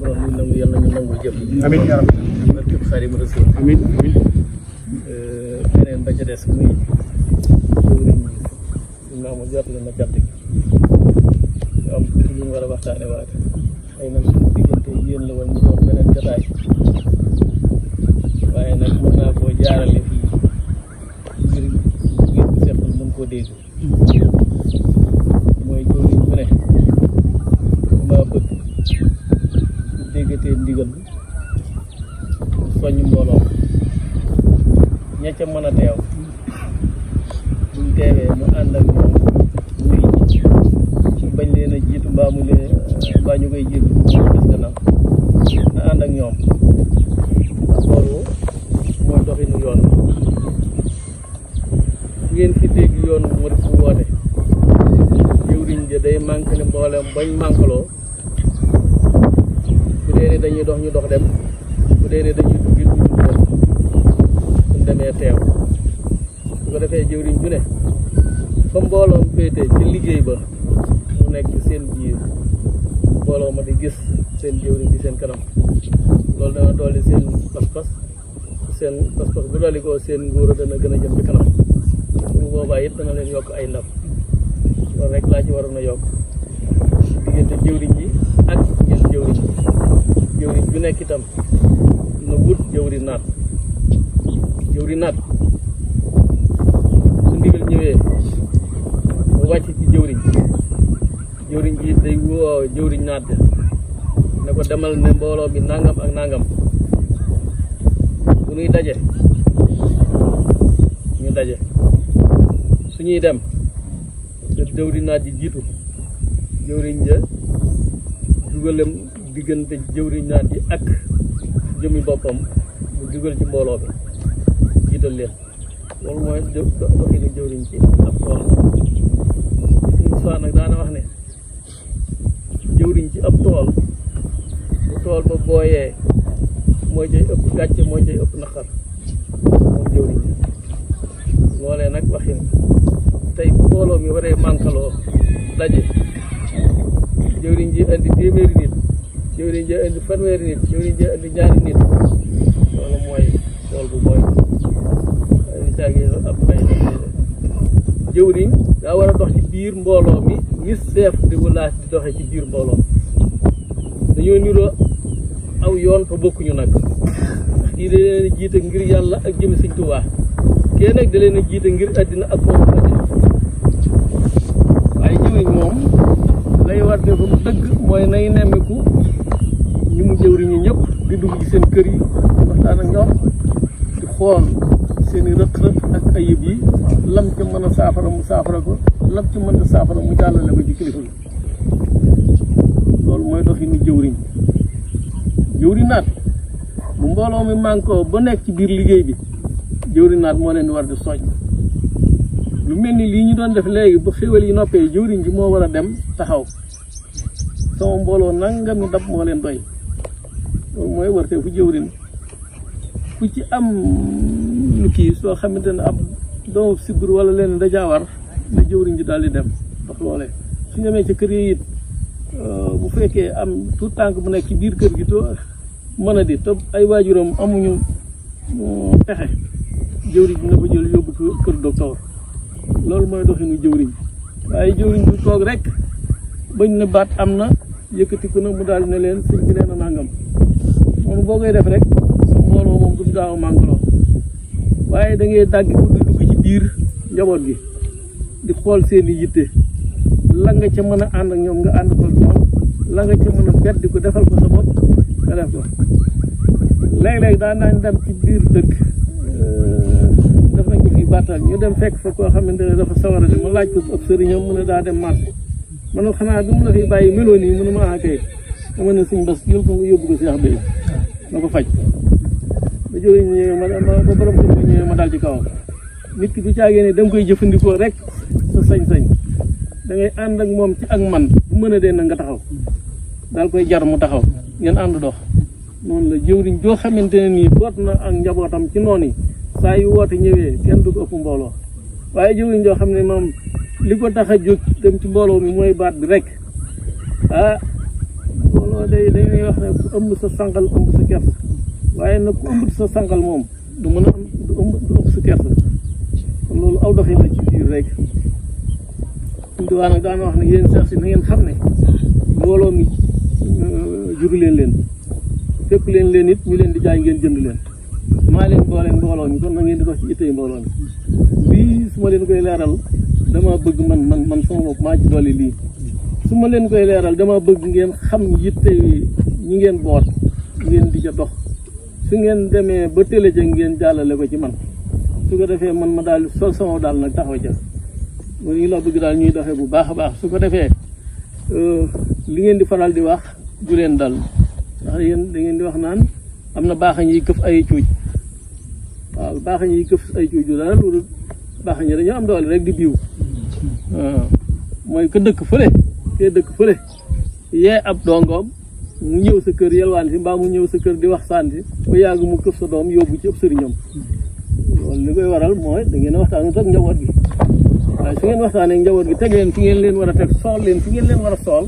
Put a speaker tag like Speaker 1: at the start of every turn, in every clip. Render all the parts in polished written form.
Speaker 1: noonu ñu nangu yàlla ñu nangu jëf.
Speaker 2: amiin yaa rabbi.
Speaker 1: barke Xaadimu Rasuul.
Speaker 2: amiin amiin.
Speaker 1: beneen ba ca des muy jëwriñ maamu jot la na gàtt gi am tuuti lu ñu war a waxtaane waat xëy na suñu diggante yéen la woon ñu doon beneen jotaay waaye nag mën naa koo jaarale fii ngir ngeen seqal mën koo dégg mooy jëwriñ bu ne maa bëgg déggatee ndigal soññ mbooloo ña ca mën a teew buñ teewee mu ànd ak ñoom muy bañ leen a jiitu mbaa ñu koy jiitu des gannaaw na ànd ak ñoom ndax loolu mooy doxinu yoon bi ngeen fi dégg yoon bu mu fu woote jëwriñ ja day manqué mboolem bañ manqueloo bu dee ne dañuy dox ñu dox dem bu dee ne dañuy dugg dem suñ demee teew su ko defee jëwriñ ju ne fa mbooloom féete ci liggéey ba mu nekk seen biir mbooloo ma di gis seen jëwriñ ci seen kanam loolu dana dolli seen pas-pas bu dolli ko seen nguur dana gën a jëm ci kanam bu boobaa it dana leen yokk ay ndam loolu rek laa ci waroon a yokk diggante jëwriñ ji ak ngeen jëwriñ ju nekk itam na wut jëwriñ naat su ndigal ñëwee mu wàcc ci jëwriñ ji day woo jëwriñ naat bi ne ko demal ne mbooloo bi nangam ak nangam bu ñuy daje ñu daje su ñuy dem te jëwriñ naat ji jiitu jëwriñ ja dugalem diggante jëwriñ naat ji ak jëmi boppam mu dugal ci mbooloo bi jiital leen loolu mooy doxinu jëwriñ ci ab tool suñu soit nag daana wax ne jëwriñ ci ab tool bu tool ba booyee mooy cay ëpp gàcce mooy cay ëpp naqar moom jëwriñ ci loolee nag waxin tey bu mbooloo mi waree mankaloo daje jëwriñ ji indi téeméeri nit jëwriñ ji indi fanweeri nit jëwriñ ji indi ñaari nit loolu mooy tool bu booy ab bay jëwriñ daa war a dox ci biir mbooloo mi ni chef di village di doxee ci biir mbooloo dañoo niroo aw yoon fa bokkuñu nag ndax kii da leen a jiite ngir yàlla ak jëmi Sëñ Tuubaa kii nag da leen a jiite ngir àddina ak foofu àddina waaye jëwriñ moom lay war de fa mu dëgg mooy nay nemmiku ñu mu jëwriñ ñi ñëpp di dugg ci seen kër yi waxtaan ak ñoom di xool seeni rëq-rëq ak ayib yi lam ca mën a saafara mu saafara ko lam ca mën a saafara mu jàllale ko ci kilifa yi loolu mooy doxinu jëwriñ naat bu mbooloo mi mànkoo ba nekk ci biir liggéey bi jëwriñ naat moo leen di war di soññ lu mel ni lii ñu doon def léegi ba xéwal yi noppee jëwriñ ji moo war a dem taxaw sama mbooloo nangami dab moo leen doy loolu mooy warte fu jëwriñ ku ci am lu kii soo xamante ne ab doomu sibir wala leen dajaa war na jëwriñ ji daal di dem ndax loolee su ñemee ca kër yi it bu fekkee am tout tànk bu nekk ci biir kër gi to mën a di te ay waajuram amuñu pexe jëwriñ bi na ko jël yóbbu ko kër docteur loolu mooy doxinu jëwriñ waaye jëwriñ du toog rek bañ ne baat am na yëkkatiku na mu daal ne leen sëñ bi nee na nangam moom boo koy def rek sa mbooloo moom du gaaw a màngaloo waaye da ngay dàgg ko di dugg ci biir njaboot gi di xool seeni yitte la nga ca mën a ànd ak ñoom nga ànd ko ak ñoom la nga ca mën a bet di ko defal ko sa bopp nga def ko léeg-léeg daan nañ dem ci biir dëkk def nañ ko fii bàttal ñu dem fekk fa koo xamante ne dafa sawar a dem ma laaj ko ab sëriñam mu ne daa dem marché man xanaa du mu la fi bàyyi meloo nii mu ne ma kay dama ne suñ bés yël ko nga yóbbu ko Seex Bay na ko faj ba jëwee ñëwee ba borom kër bi ñëwee ma dal ci kawam nit ki du caagee ne da nga koy jëfandikoo rek sa sañ-sañ da ngay ànd ak moom ci ak man bu mën a dee na nga taxaw daal koy jar mu taxaw ngeen ànd dox noonu la jëwriñ joo xamante ne nii boot na ak njabootam ci noonu yi saa yu woote ñëwee kenn du ko ëpp mbooloo waaye jëwriñ joo xam ne moom li ko tax a jóg dem ci mbooloo mi mooy baat bi rek ah mbooloo dañuy wax ne ku ëmb sa sànqal ëmb sa kersa waaye nag ku ëmb sa sànqal moom du mën a am du ëmb sa kersa kon loolu aw doxin la ci biir rek duwaa nag daan wax ne yéen sax si na ngeen xam ne mbooloo mi juru leen fekk leen it ñu leen di jaay ngeen jënd leen maa leen boole mbooloo mi kon na ngeen di dox ci ittey mbooloo mi lii su ma leen koy leeral dama bëgg man sama bopp maa ci dolli lii su ma leen koy leeral dama bëgg ngeen xam yitte ñi ngeen boot ngeen di ca dox su ngeen demee ba télé ja ngeen jàllale ko ci man su ko defee man ma daal sol sama daal nag taxaw ca ñu la bëgg daal ñuy doxee bu baax a baax su ko defee li ngeen di faral di wax du leen dal ndax yéen da ngeen di wax naan am na baax ñuy këf ay cuuj waaw baax ñuy këf ay cuuj du dara loolu baax ñi dañoo am doole rek di biiw mooy ko dëkk fële yee ab dongoom mu ñëw sa kër yelwaan si mbaa mu ñëw sa kër di wax santi ba yàgg mu këf sa doom yóbbu ci ëpp sëriñam loolu li koy waral mooy da ngeen a waxtaan ak njaboot gi waaye su ngeen waxtaanee ak njaboot gi teg leen fi ngeen leen war a teg sool leen fi ngeen leen war a sool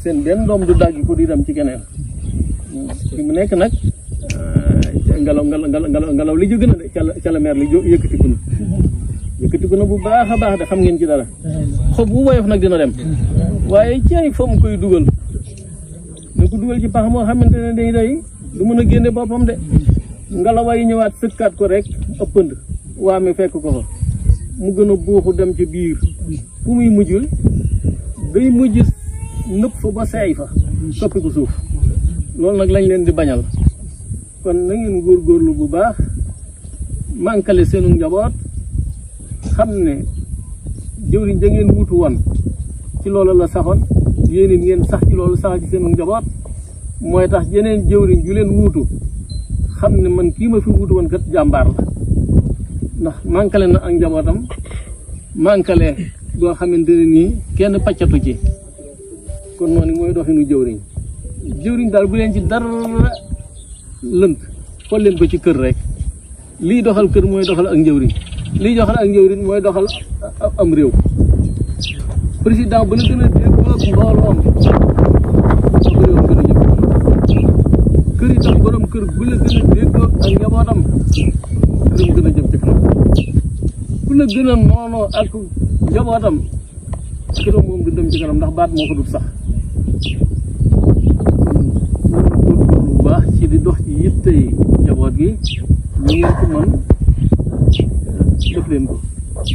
Speaker 1: seen benn doom du daggi ko di dem ci keneen fi mu nekk nag ngelaw li jóge na de ca la meer li yëkkatiku na bu baax a baax de xam ngeen ci dara xob bu woyof nag dina dem waaye cay fa mu koy dugal na ko dugal ci pax moo xamante ne day du mën a génne boppam de ngelawaay yi ñëwaat sëkkaat ko rek ëppand waa mi fekk ko fa mu gën a buuxu dem ci biir fu muy mujjul day mujj nëpp fa ba seey fa soppi ko suuf loolu nag lañ leen di bañal kon na ngeen góorgóorlu bu baax mànkale seenu njaboot xam ne jëwriñ ja ngeen wutu woon ci loolu la saxoon yéen it ngeen sax ci loolu sax ci seenu njaboot mooy tax yeneen jëwriñ ju leen wuutu xam ne man kii ma fi wuutu woon kat jàmbaar la ndax mànkale na ak njabootam mànkale goo xamante ne nii kenn paccatu ci kon noonu mooy doxinu jëwriñ daal bu leen ci dara lënt xool leen ko ci kër rek lii doxal kër mooy doxal ak njëwriñ lii doxal ak njëwriñ mooy doxal am réew président ba la gën a dégg mbooloom réewam gën a jëm kër itam borom kër bu la gën a dégg ak njabootam këram gën a jëm ci kanam bu la gën a noonoo ak njabootam këram moom du dem ci kanam ndax baat moo ko dut sax bu baax ci di dox ci yittey njaboot gi ñu ngeen ko mën def leen ko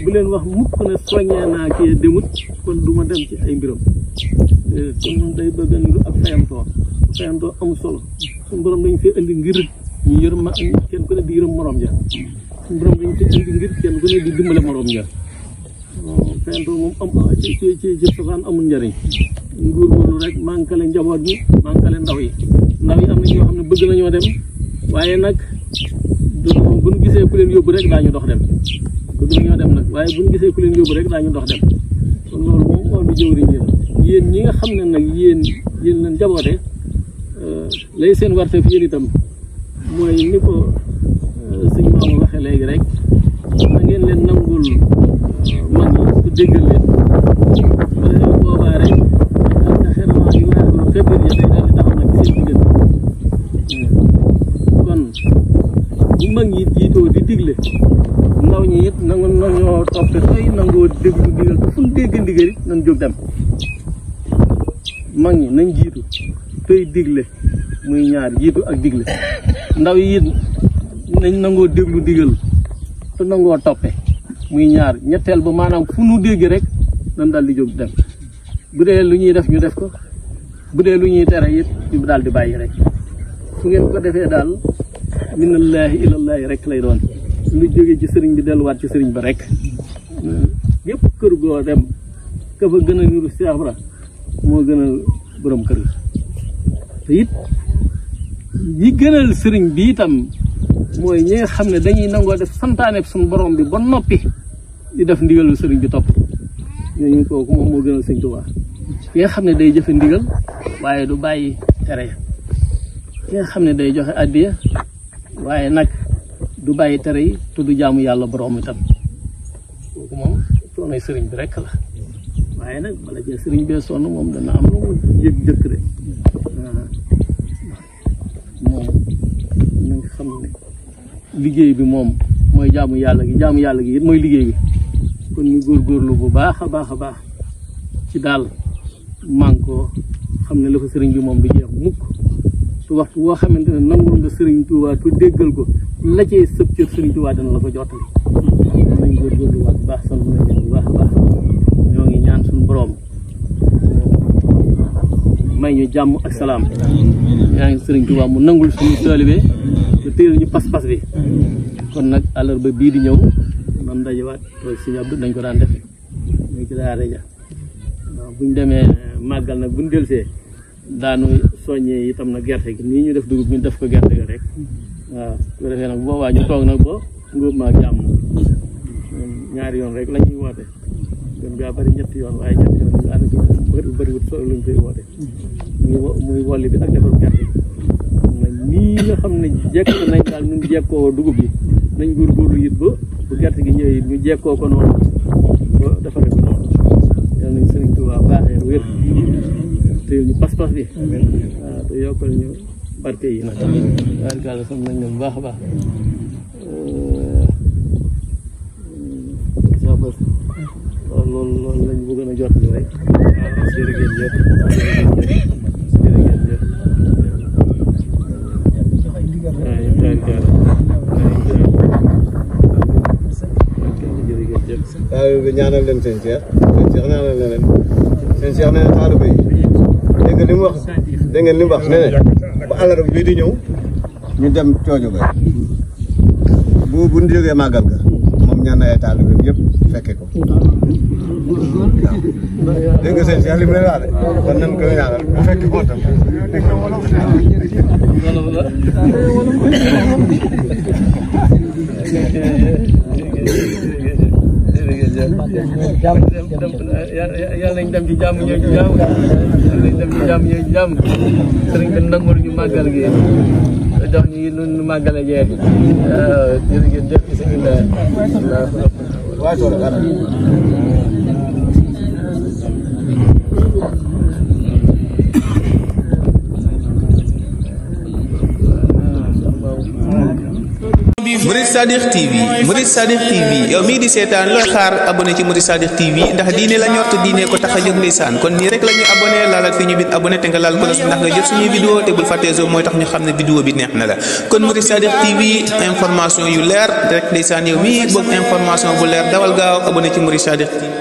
Speaker 1: bu leen wax mukk ne soññee naa kii demut kon du ma dem ci ay mbiram kon moom day bëgg niru ak fayantoo am solo suñu borom dañ fee indi ngir ñu yërëm kenn ku ne di yërëm morom ja suñu borom dañ fee indi ngir kenn ku ne di dimbale morom ja fayantoo moom am ci safaan amul njëriñ góorgóorlu rek mànkale njaboot gi mànkale ndaw yi am na ñoo xam ne bëgg nañoo dem waaye nag bu ñu gisee ku leen yóbbu rek daañu dox dem bëgg nañoo dem nag waaye bu ñu gisee ku leen yóbbu rek daañu dox dem kon loolu moom moo di jëwriñ ñi la yéen ñi nga xam ne nag yéen leen jaboote lay seen warteef yéen itam mooy ni ko sëñ Maama waxee léegi rek na ngeen leen nangul mag ñi te déggal leen ba defee boobaa rek xeranaa yu weexlu kabir ya day daal di taxaw nag seen diggante kon bu mag ñi jiitoo di digle ndaw ñi it nangu nañoo topp tey nangoo déglu ndigal te fu ñu dégg ndigal it nañ jóg dem mag ñi nañ jiitu tey digle muy ñaar jiitu ak digle ndaw yi it nañ nangoo déglu ndigal te nangoo toppe muy ñaar ñetteel ba maanaam fu nu dégg rek nañ daal di jóg dem bu dee lu ñuy def ñu def ko bu dee lu ñuy tere it ñu daal di bàyyi rek su ngeen ko defee daal minallaahi ilallaahi rek lay doon lu jógee ci sëriñ bi delluwaat ci sëriñ ba rek yépp kër goo dem ka fa gën a niru Seex Ibra moo gën a borom kër te it yi gënal sëriñ bi itam mooy ñi nga xam ne dañuy nangoo def santaane suñu borom bi ba noppi di def ndigalu sëriñ bi topp ñooñu kooku moom moo gënal sëriñ Tuubaa ki nga xam ne day jëfe ndigal waaye du bàyyi tere ya ki nga xam ne day joxe addiya waaye nag du bàyyi tere yi te du jaamu yàlla borom itam kooku moom soonay sëriñ bi rek la waaye nag bala jee sëriñ bee sonn moom dana am lu mu jëkk de moom nañ xam ne liggéey bi moom mooy jaamu yàlla gi it mooy liggéey bi kon ñu góorgóorlu bu baax a baax ci daal mànkoo xam ne la fa sëriñ bi moom du jeex mukk te waxtu woo xamante ne nangul nga sëriñ Tuubaa te déggal ko la cee sëb cër sëriñ Tuubaa dana la ko jottali nañ góorgóorlu waat bu baax sant nañ leen bu baax a baax ñoo ngi ñaan suñu boroom may ñu jàmm ak salaam yaa ngi sëriñ Tuubaa mu nangul suñu taalibe te téel ñu pas-pas bi kon nag àllarba bii di ñëw man dajewaat Sëriñ Abdu dañ ko daan def ñu ci daara ja waaw buñ demee màggal nag buñ delsee daanu soññee itam nag gerte gi nii ñu def dugub ñu def ko gerte ga rek waaw su ko defee nag boobaa ñu toog nag ba ngóob ma ak jàmm ñaari yoon rek la ñuy woote gën gaa bari ñetti yoon waaye ñetti yoon daanaka bëriwut solo luñ koy woote muy wolli bi ak defaru gerte gi nag nii nga xam ne jekk nañ daal ñun jekkoo dugub bi nañ góorgóorlu it ba bu gerte gi ñëwee it ñu jekkoo ko noonu ba defare ko noonu yal nañ Sëriñ Tuubaa baaxee wér te ñu pas-pas bi waaw te yokkal ñu barke yi nag barkalla sam nañ ne bu baax a baax waaw loolu lañ bëggoon a jot rek waaw jërëjëf
Speaker 2: taalibe bi ñaanal leen seen Cheikh ñaanal leen seen Cheikh nee na taalibe yi dégg nga li mu wax nee na ba àllarba bii di ñëw ñu dem coojo ga bu ñu jógee màggal ga moom ñaan na ay taalibe bi yëpp fekke ko dégg nga seen Cheikh li mu leen wax de kon nañ ko ñaanal bu fekke ko tam
Speaker 1: yàlla nañ dem ci jàmm ñëw ci jàmm sëriñ bi nangul ñu màggal gi jox ñu nu màggale jee jërëjëf bismillah
Speaker 3: Murid Sadiq TV yow mii di seetaan looy xaar abonné ci Murid Sadiq TV ndax diine la ñor te diine ko tax a jóg ndeysaan kon nii rek la ñuy abonné laalal fi ñu bind abonné te nga laal ko ndax nga jot suñuy vidéo te bul fàttee zo mooy tax ñu xam ne vidéo bi neex na la kon Murid Sadiq TV information yu leer rek ndeysaan yow mii bëgg information bu leer dawal gaaw abonné ci Murid Sadiq TV